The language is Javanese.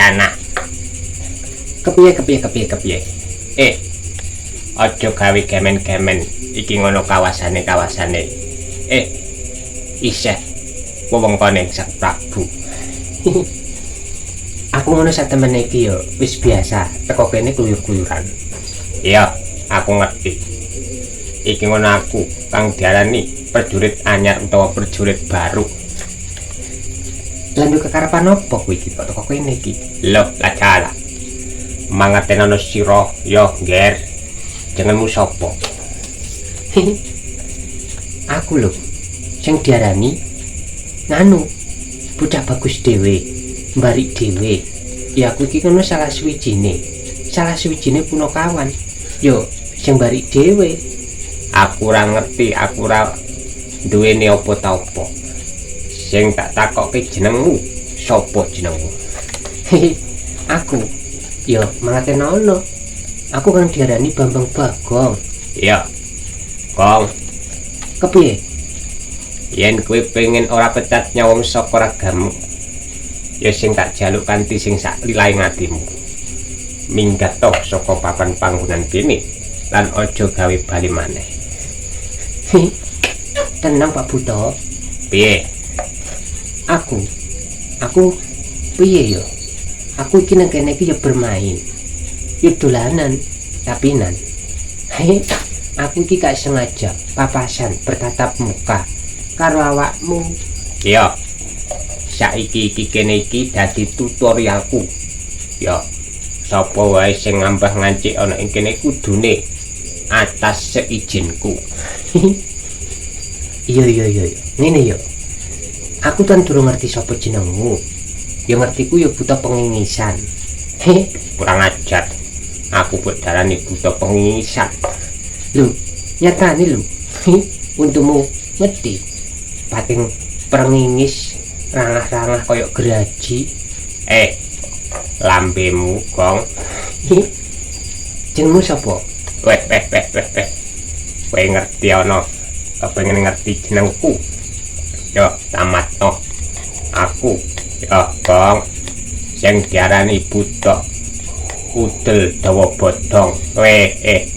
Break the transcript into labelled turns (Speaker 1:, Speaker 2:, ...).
Speaker 1: sana. Kepiye kepiye kepiye kepiye? Eh, aja gawe gemen-gemen iki ngono kawasane kawasane. Eh, isih wewengkone Sang Prabu. Aku ngono sak temene iki yo wis biasa teko kene kluyur-kluyuran. Iya, aku ngerti. Iki ngono aku kang diarani prajurit anyar utawa prajurit baru. Lan yo kekarepan apa kowe iki kok teko kene iki? Loh, lah jalah. Mangertenono sira, yo, Nger. Jenengmu sapa? Aku lho sing diarani nganu bocah bagus dhewe, mbarik dhewe. Ya aku iki ngono salah suwijine. Salah suwijine punakawan. Yo sing mbarik dhewe. Aku ora ngerti, aku ora duweni apa ta apa. Sing tak takokke jenengmu, sapa jenengmu? Aku yo mangertenono. Aku kan diarani Bambang Bagong. Iya. Gong. Kepiye? Yen kowe pengen ora pecat nyawang saka ragamu, ya sing tak jaluk kanthi sing sak lilaing atimu. Minggat to saka papan panggonan kene lan aja gawe bali maneh. Tenang Pak Buto. Piye? Aku piye yo? Aku iki nang kene iki ya bermain. Ya dolanan, tapi nan. Aku iki gak sengaja papasan bertatap muka karo awakmu. Iya. Saiki iki kene iki dadi tutorialku. Ya. Sapa wae sing ngambah ngancik ana ing kene kudune atas seizinku. Iya iya iya. Ngene yo. Aku kan durung ngerti sapa jenengmu. Ya ngertiku ya buta pengingisan. Kurang ajar. Aku mbok darani buta pengingisan. Lho, nyatane lho. Untumu ngerti. Pating prengingis rangah-rangah koyok geraji. Eh, lambemu, Gong. Jenengmu sapa? Weh, weh, weh, weh, weh. Kowe ngerti ana kepengen ngerti jenengku? Yo, tamatno. Aku, yo, Gong. Sing diarani buta udel dawa bodong. Weh, eh, eh.